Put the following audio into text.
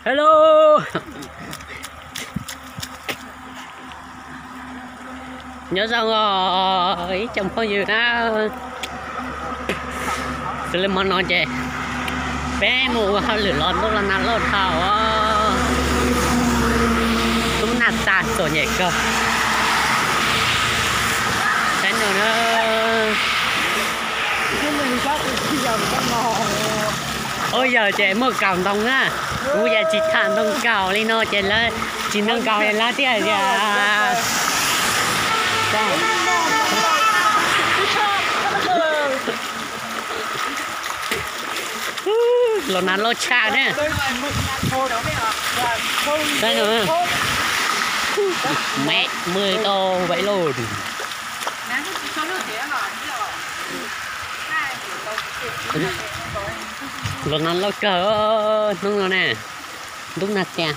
Hello, nyob zoo os ib tsoom phooj ywg na. Xws li hmo no ces peb mus ua hauj lwm los ntuj los nag loj dhau os. Hnub nag tag txom nyem kawg. Saib no na. Ub, yawg ces muaj kaus ntoo na. Kuv yawg tsis tham ntoo kaus li no ces lawv tsis ntoo kaus li lawv thiaj tias los nag loj tshaj na. Saib no, mẹ mười tô vậy luôn. Los nag loj kawg hnub no na, ntub nag tiag.